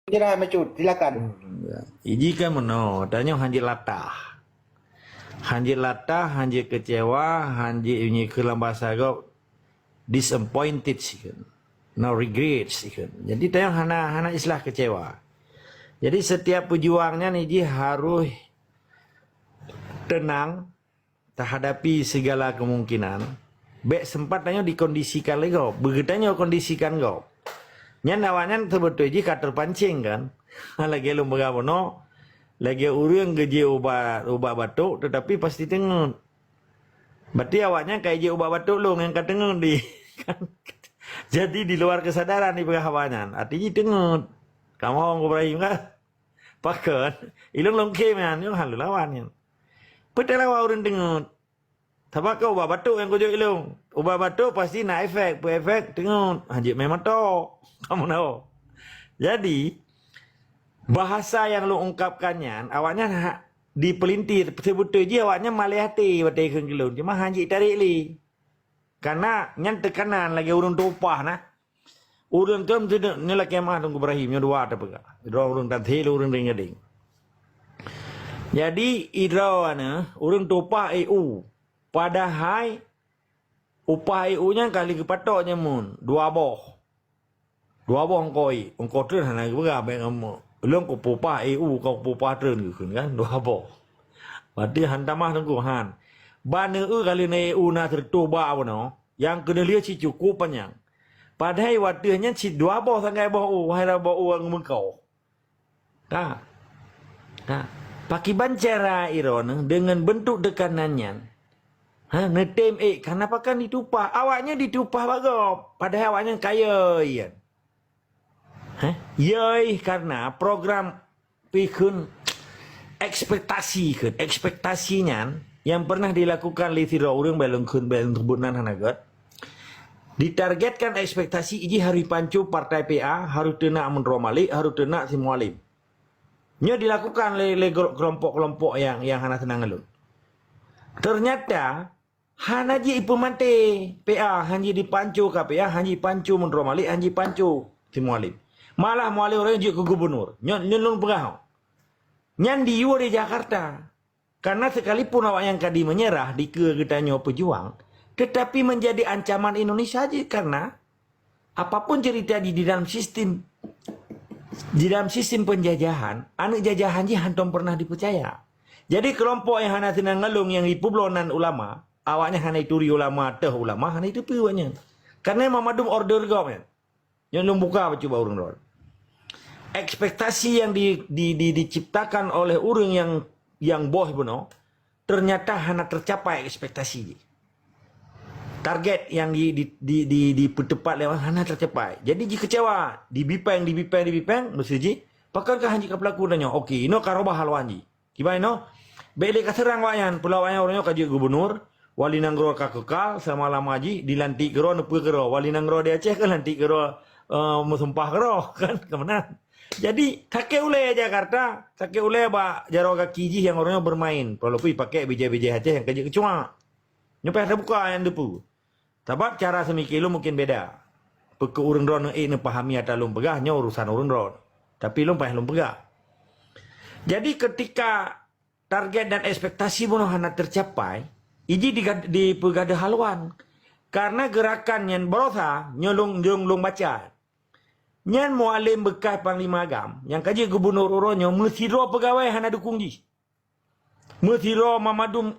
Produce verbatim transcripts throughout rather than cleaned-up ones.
Kira Mecut, silakan. Iji kan meunoe, tanyoe hanjeuet latah. Hanjeuet latah, hanjeuet kecewa, hanjeuet nyoe keu lam bahasa gob, disappointed sih kan. No regrets sih kan. Jadi tanyoe hana, hana istilah kecewa. Jadi setiap pejuang nyan iji harus tenang, tahadapi segala kemungkinan, bèk sempat tanyoe dikondisikan lé gob. Beugeutanyoe kondisikan gob. Nyan awaknyan seubeutôi jih ka terpancing kan. Lagèe lôn peugah bunoe, lagèe ureueng geujép ubat, ubat batuk, tetapi pasti teungeut. Berarti awaknyan ka ijép ubat batuk lôn nyang ka teungeut di. Jadi di luar kesadaran dipeugah awaknyan. Arti jih teungeut. Kamoe Ibrahim kan? Pakon? Ilôn lôn khém nyan, nyoe han lôn lawan nyan. Peue talawan ureueng teungeut? Sabab ka ubat batuk nyang kujok ilôn. Ubat batuk pasti na efek, peue efek teungeut. Hanjeuet mé mata. Kamoe na. Jadi, bahasa nyang lôn ungkapkan nyan, awaknyan ha, dipelintir. Seubeutôi jih awaknyan malèe até watèe kheun keu lôn. Cuma hanjeuet tarek lé. Karena nyan teukanan lagèe ureueng tupah na. Ureueng tu meuteudeuek nyoe lakèe meu'ah Teungku Ibrahim nyoe dua tapeugah. Droe ureueng Tasik, ureueng Gadeng. Jadi, idroe na ureueng tupah ék u. Padahai upah ék u nyan ka lheueh geupatok nyan mun dua boh. Dua boh eungkôt ék, eungkôt treun hana geupeugah bèk ngon lôn kupeupah ék u, ka kupeupah treun geukheun kan, dua boh. Berarti han tamah Teungku han. Ban eu ka lheueh na ék u na sireutôh bak bunoe, nyang keuneulheueh cit cukôp panyang. Padahai watèe nyan cit dua boh sagai boh u, hai dua boh u nyang meukôh. Ka. Ka. Pakiban cara droeneuh deungon beuntuk teukanan nyan? Ha, neutem ék, karena pakon ditupah? Awaknyan ditupah bak gob, padahai awaknyan kayèe nyan. Ha? Yoi, karena program pikun ekspektasi kheun. Ekspektasi nyan yang pernah dilakukan lé sidroe ureueng, bèk lôn kheun, bèk lôn seubut nan hana gèt. Ditargetkan ekspektasi iji harôh jipanco partai P A, harôh teunak meunroe Malik, harôh teunak si Mualem. Nyoe dilakukan lé, lé gel-, keulompok-keulompok nyang, nyang hana seunang ngon lôn. Ternyata hana jeuet ipeumaté P A, hana jeuet jipanco ka P A, hana jeuet jipanco meunroe Malik, hana jeuet jipanco si Mualem. Malah Mualem ureueng jeuet keu gubunur. Nyoe, nyoe lôn peugah. Nyan diyue di Jakarta. Karena sekalipun awaknyan ka dimenyerah dikeue geutanyoe peujuang, tetapi menjadi ancaman Indonesia jih karena apapun cerita di, di dalam sistem, di dalam sistem penjajahan, aneuk jajahan jih hantom pernah dipercaya. Jadi kelompok nyang hana seunang ngon lôn nyang jipeubloe nan ulama, awaknyan hana jituri ulama, teuh ulama hana jiteupeue awaknyan. Karena mandum order gob nyan. Nyoe lôn buka bacut bak ureueng droe. Ekspektasi yang di, di, di, diciptakan oleh ureueng yang, yang boh bunoe, ternyata hana tercapai ekspektasi jih. Target yang di, di, di, di, dipeuteupat lé awaknyan hana tercapai. Jadi jikeucewa, dibipeng, dibipeng, dibipeng, meusti jih, pakon ka hana jeuet ka peulaku tanyoe? Oke, inoe ka robah haluan jih. Kiban inoe, bèk lé ka seurang awaknyan, peue awaknyan uroe nyoe ka jeuet gubunur, wali nanggroe ka keukal seulama-lama jih, dilantik keudroe, neupeue keudroe, wali nanggroe di Aceh ka lantik keudroe, eh, meusumpah keudroe, kan, ka meunan. Jadi, sakét ulèe Jakarta, sakét ulèe bak jaroe gaki jih nyang uroe nyoe bermain, walaupun jipakék bijèh-bijèh Aceh nyang ka jeuet keucuak. Nyoe payah teubuka nyang deupeue. Sabab cara seumike lôn mungken beda. Peu keuh ureueng droeneuh ék neupahami ata lôn peugah, nyoe urusan ureueng droeneuh. Tapi lôn payah lôn peugah. Jadi, keutika target dan ekspektasi bunoe hana teucapai, iji diga-, dipeugadôh haluan. Karena geurakan nyan barosa, nyoe lôn, lôn, lôn baca. Nyan Mualem beukah Panglima GAM, nyang ka jeuet gubunur uroe nyoe, meusidroe peugawée hana dukong jih. Meusidroe mandum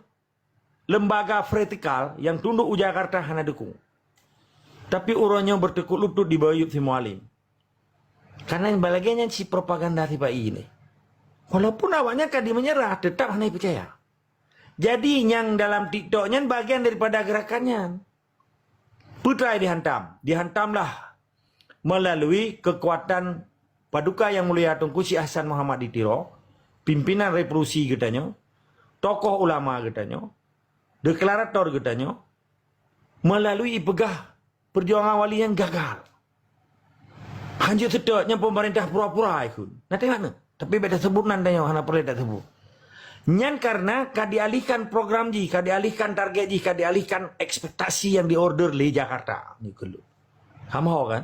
lembaga vertikal nyang tunduk u Jakarta hana dukong. Tapi uroe nyoe beuteukot lutôt di bayeue si Mualem. Karena nyang lagée nyan cit propaganda sipa-i nyoe. Walaupun awaknyan ka dimeunyeurah, teutap hana jipeucaya. Jadi, nyang dalam TikTok nyan bagian daripada geurakan nyan. Peue teuma dihantam? Dihantamlah meulalu keukuatan Paduka Nyang Mulia Teungku Syekh Hasan Muhammad di Tiro, pimpinan revolusi geutanyoe, tokoh ulama geutanyoe, deklarator geutanyoe, meulalu peugah peujuangan wali nyan gagal. Hanjeuet seutôt nyan peumeurintah pura-pura ikheun. Na teuingat na? Tapi bék taseubut nan tanyoe, hana peureulée taseubut. Nyan kareuna ka dialihkan program jih, ka dialihkan target jih, ka dialihkan ekspektasi nyang diorder lé Jakarta. Nyoe keuh lôn. Hama ho kan?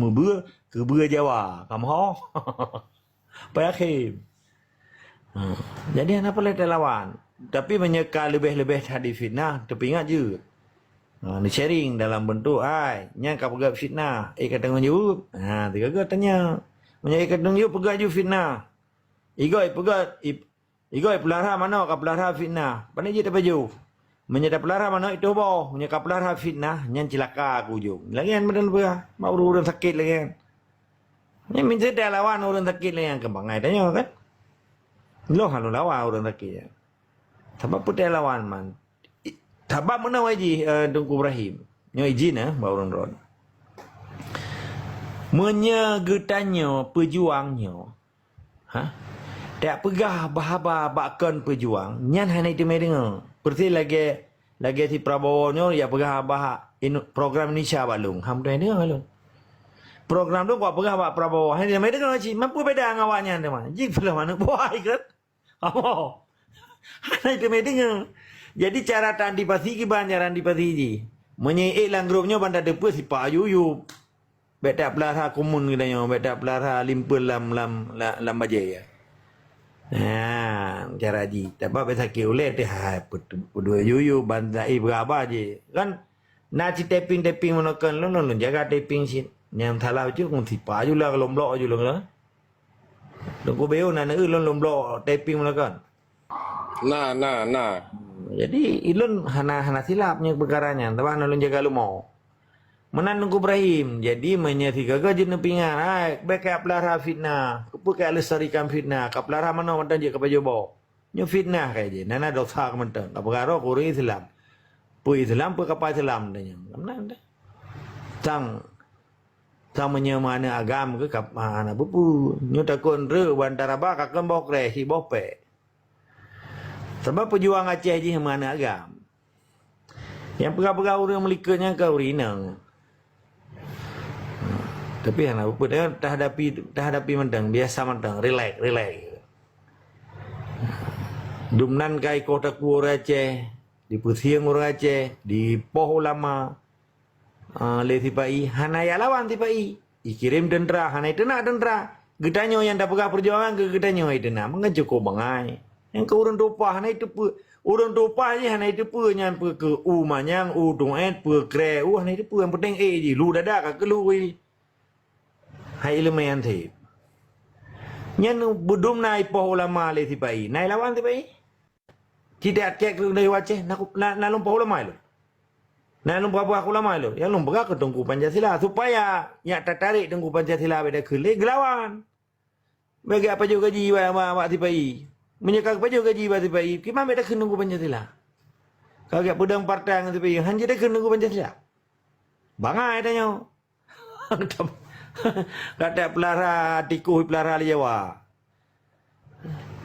meubeu, keu beu Jawa. Kamoe. Pai akhé. Hmm. Jadi hana peureulée talawan. Tapi meunyoe ka leubeh-leubeh that difitnah, teupeuingat jeuet. Ha, di-sharing dalam bentuk, "Hai, nyan ka peugah fitnah, ék ka tanggong jaweueb?" Ha, teuka tanya. Meunyoe ék ka tanggong jaweueb, peugah ju fitnah. Igoe peugah, ip-, igoe peulara manok ka peulara fitnah. Pane jeuet tapajoh. Meunyoe tapeulara manok itu boh, meunyoe ka peulara fitnah, nyan cilaka keu ujong. Lagée nyan meunan peugah, mak ureuëng sakét lagée nyan. Nyan meunteudah lawan ureuëng sakét lagée nyan keu bangai tanyoe kan? Loh hana lawan ureuëng sakét nyan. Sabab peue teu lawan man. I-, sabab meunan wajih, eh, Teungku Ibrahim. Nyoe izin, eh, bak ureuëng droen. Meunyoe geutanyoe peujuang nyoe, ha? Tak peugah haba-haba bak kon peujuang, nyan hana teumé deungoe. Persis lagée, lagée si Prabowo nyoe ya peugah haba inu-, program Indonesia bak lôn. Hana teumé deungoe lôn. Program tu kuat peugah bak Prabowo, hana teumé deungoe cit. Mampu beda ngon awaknyan teuma. Jih peulah manuk buah ikot. Apo? Hana teumé deungoe. Jadi cara taantisipasi kiban cara antisipasi jih. Meunyoe ék lam grup nyoe ban tateupeue sipak ayue-yue. Bék tapeulara kumun geutanyoe, bék tapeulara limpeue lam, lam, la-, lam bajée. Ha, cara jih. Tapi bék sakét ulée teuh, hai, peutu-, peudua yuyu ban zai beuraba jih. Kan na cit tapping-tapping meunoe kon lôn, lôn, lôn jaga tapping cit. Nyang salah bacut ngon sipak aju lah, lôn blok aju lôn lah. Lôn kubeu na neu lôn, lôn blok tapping meunoe kon. Na, na, na. Jadi, ilôn hana, hana silap nyoe peukara nyan, sabab hana lôn jaga leumo. Meunan Teungku Ibrahim. Jadi, meunyoe sigoe jeuet neupeuingat, hai, bèk kapeulara fitnah. Keupeue kalestarikan fitnah? Kapeulara manoe mantong jeuet kapajoh boh. Nyoe fitnah kajih. Nyan na dosa keu mantong. Kapeugah droe keu ureueng Islam. Peue Islam, peue kapa Islam, tanyong. Ka meunan dah. Sang, sang meunyoe meuaneuk agam keu kap-, hana peue-peue. Nyoe takot treuk ban taraba kakon boh kreh, si boh pèk. Sabab peujuang Aceh jih meuaneuk agam. Nyang peugah-peugah ureueng meulikot nyan ka ureueng inong. Tapi hana peue-peue, tahadapi, tahadapi mantong, biasa mantong, rilek, rilek. Dumnan ka ikoh takue ureueng Aceh, dipeusieng ureueng Aceh, dipoh ulama, ah, lé sipa-i, hana jak lawan sipa-i. Ikirém teuntra, hana iteunak teuntra. Geutanyoe nyang tapeugah peujuangan keu geutanyoe iteunak, meunan cukôp bangai. Nyang keu ureueng tupa hana iteupeue. Ureueng tupa jih hana iteupeue nyan peue keu u manyang, u tuet, peue kreh, u hana iteupeue. Nyang peunteng ék jih, lu dada ka keului. Hai ileumèe nyan sép. Nyan beudum na ipoh ulama lé sipa-i. Na ilawan sipa-i? Ci that kèk keu ureueng Aceh, na, na, na lôn poh ulama ilôn. Na lôn peugah ulama ilôn. Nyang lôn peugah keu Teungku Pancasila. Supaya nyak tatarék Teungku Pancasila bèk takheun lé geulawan. Bèk geupajoh gaji bak, bak, bak sipa-i. Meunyoe ka geupajoh gaji bak sipa-i, kiban bèk takheun Teungku Pancasila. Ka geupeudong partai ngon sipa-i, han jeuet takheun Teungku Pancasila. Bangai tanyoe. Ka tapeulara tikoh, peulara lé Jawa.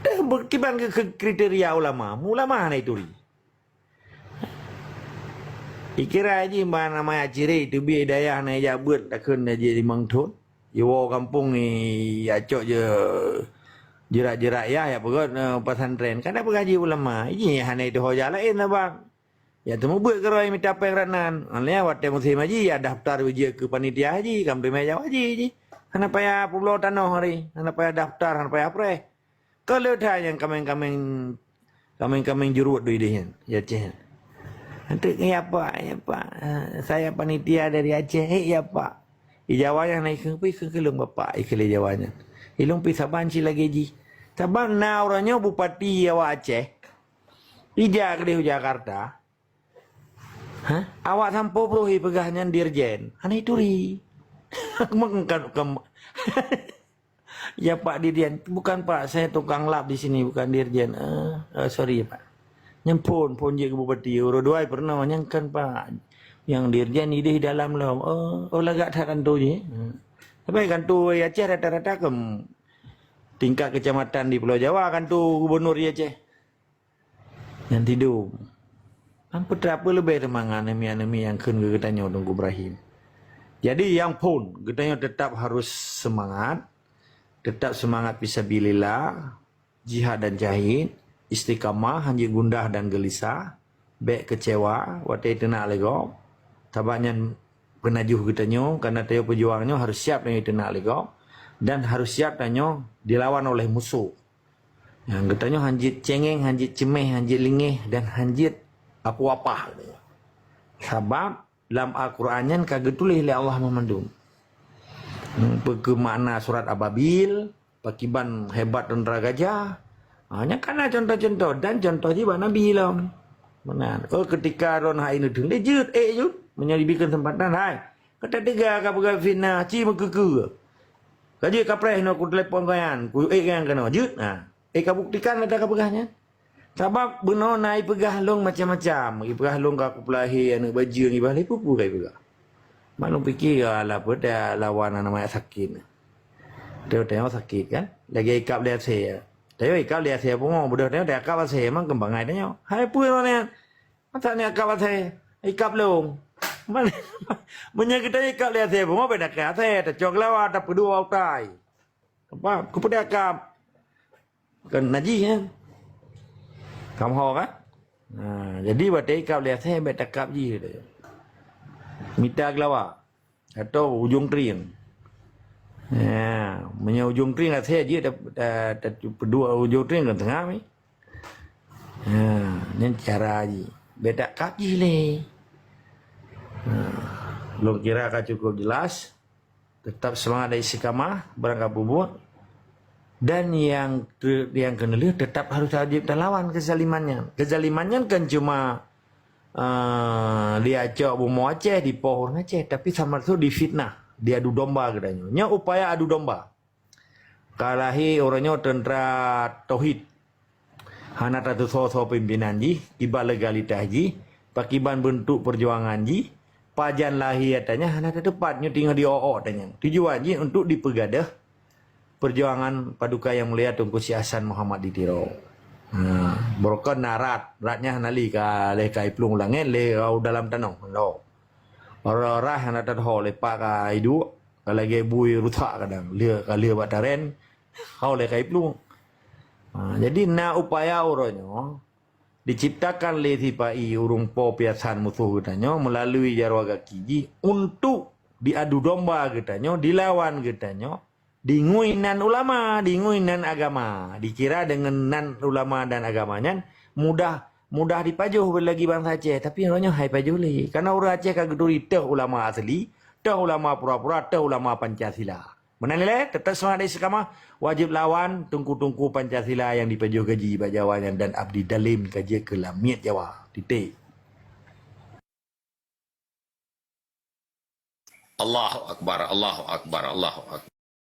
Dah bukti bang ke, ke kriteria ulama. Ulama hana ituri. Ikira jih ban nama ya ciri teubiet dayah na jak beuet takheun na jih limong thon. Iwoe gampông ni ya cok je jerak-jerak ya, ya peugah, eh, pesantren. Kan dah peugah jih ulama. Jih hana itu hoja lain lah bang. Ya teumeubeuet keurôi mita péng rot nan. Alèh watèe musém haji, ya daftar jeuet keu panitia haji, kan peureulèe jawa haji jih. Hana payah peubloe tanoh hari, hana payah daftar, hana payah preh. Ka le that nyang kaméng-kaméng, kaméng-kaméng jurut dui deh nyan, ya Aceh. Nanti, "Ya Pak, ya Pak, eh, saya panitia dari Aceh." "Eh, ya Pak." Di Jawa nyan na ikheun, "Pi ikheun keu lôn Bapak," ikheun lé Jawa nyan. "Ilôn pi saban ci lagèe jih." Saban na uroe nyoe bupati awak Aceh. Ija keudeh u Jakarta. Hah? Awak sampoe broh ipeugah nyan dirjen. Hana ituri. Mengkan, kem-, "Ya Pak Dirjen, bukan Pak, saya tukang lap di sini, bukan dirjen." "Eh, eh, sorry ya Pak." Nyan phôn, phôn jeuet keu bupati. Uroe dua peurunoe, "Nyan kan Pak. Nyang dirjen ideh dalam lom." "Oh, oh lagak that kanto jih." Hmm. Tapi kanto Aceh rata-rata kem tingkat kecamatan di Pulau Jawa, kanto gubernur di Aceh. Nyang tidom. Nyan peue teuma peue leubeh teuma ngon aneuk-aneuk nyang kheun keu geutanyoe Teungku Ibrahim. Jadi nyang phôn, geutanyoe teutap harôh seumangat, teutap seumangat fisabilillah, jihad dan jahid, istiqamah, han jeuet gundah dan geulisah, bèk keucewa watèe teunak lé gob. Sabab nyan peunajoh geutanyoe, kareuna tanyoe peujuang nyoe harôh siap tanyoe teunak lé gob dan harôh siap tanyoe dilawan oleh musoh. Nyang geutanyoe han jeuet cengeng, han jeuet ceumeh, han jeuet lingeh, dan han jeuet apoh apah. Sabab lam Al-Quran nyan ka geutuléh lé Allah meumandum. Hmm, peue keu makna surat Ababil, pakiban hebat teuntra gajah. Ha, nyan ka na contoh-contoh dan contoh jih bak Nabi lom. Meunan. Oh, ketika droen hai neuteun, "Lé jeuet, ék jeuet." Meunyoe jibri keuseumpatan, "Hai, ka tateuga ka peugah fitnah, ci meukeue-keue. Ka jeuet kapreh nyoe kutelepon keu nyan, kuék nyan keunoe, jeuet." Ha. Eh, kabuktikan ata kapeugah nyan. Sabab bunoe na ipeugah lôn macam-macam. Ipeugah lôn ka kupeulahé aneuk bajeueng, ipeugah lé peue-peue ka ipeugah. Mak lôn pike, alah, peue dak lawan aneuk manyak sakét. Tanyoe-tanyoe sakét kan? Lagèe ikab lé asèe. Tanyoe ikab lé asèe pungo, beudôh tanyoe takab asèe, memang keubangai tanyoe. Hai peue lôn nyan? Masa ni akab asèe, ikab lôn. Meunyoe geutanyoe ikab lé asèe pungo, bèk takab asèe, tacok lawa, tapeuduek utai. Apa? Keupeue takab? Kan najih kan? Kam ho kan? Ha, jadi watèe ikab lé asèe, bèk takab jih. Mita geulawa. Atau ujong trieng. Ya, meunyoe ujong trieng asèe jih, ta, ta, ta, peuduek ujong trieng kan teungoh mi. Ya, nyan cara jih. Bèk takab jih lé. Ha, lôn kira ka cukup jelas. Tetap semangat dan istiqamah, barang ka peubuet. Dan nyang te-, nyang keuneuh lheueh, tetap harus wajéb talawan keuzaliman nyan. Keuzaliman nyan kan cuma ah, diacok bumoe Aceh, dipoh ureuëng Aceh, tapi sama tu difitnah, diadu domba geutanyoe. Nyoe upaya adu domba. Ka lahé uroe nyoe teuntra tauhid. Hana tatusoe-soe pimpinan jih, kiban legalitas jih, pakiban beuntuk peujuangan jih, pajan lahé ata nyan hana tateupat, nyoe teungoh diok-ok ata nyan. Tujuan jih untuk dipeugadôh peujuangan Paduka Yang Mulia Teungku Syekh Hasan Muhammad di Tiro. Ha, beurokon na rat, rat nyan hana lé ka lé ka iplueng u langét, lé rau dalam tanoh. Lo. Rah hana tatuho lé pak ka iduek. Ka lagée bui rusak kadang. Lheueh ka lheueh bak taren, hao lé ka iplueng. Ha, jadi na upaya uroe nyoe diciptakan lé sipa-i ureuëng po piasan musoh geutanyoe meulalu jaroe gaki jih untuk diadu domba geutanyoe, dilawan geutanyoe, dingui nan ulama, dingui nan agama. Dikira deungon nan ulama dan agama nyan mudah, mudah dipajoh lagi bansa Aceh, tapi uroe nyoe hai pajoh lé. Karena ureuëng Aceh ka geuturi teuh ulama asli, teuh ulama pura-pura, teuh ulama Pancasila. Meunan ilée, teutap seumangat istiqamah, wajéb lawan teungku-teungku Pancasila nyang dipajoh gaji bak Jawa nyan dan abdi dalem ka jeuet keu lamiet Jawa. Titik. Allahu Akbar, Allahu Akbar, Allahu Akbar.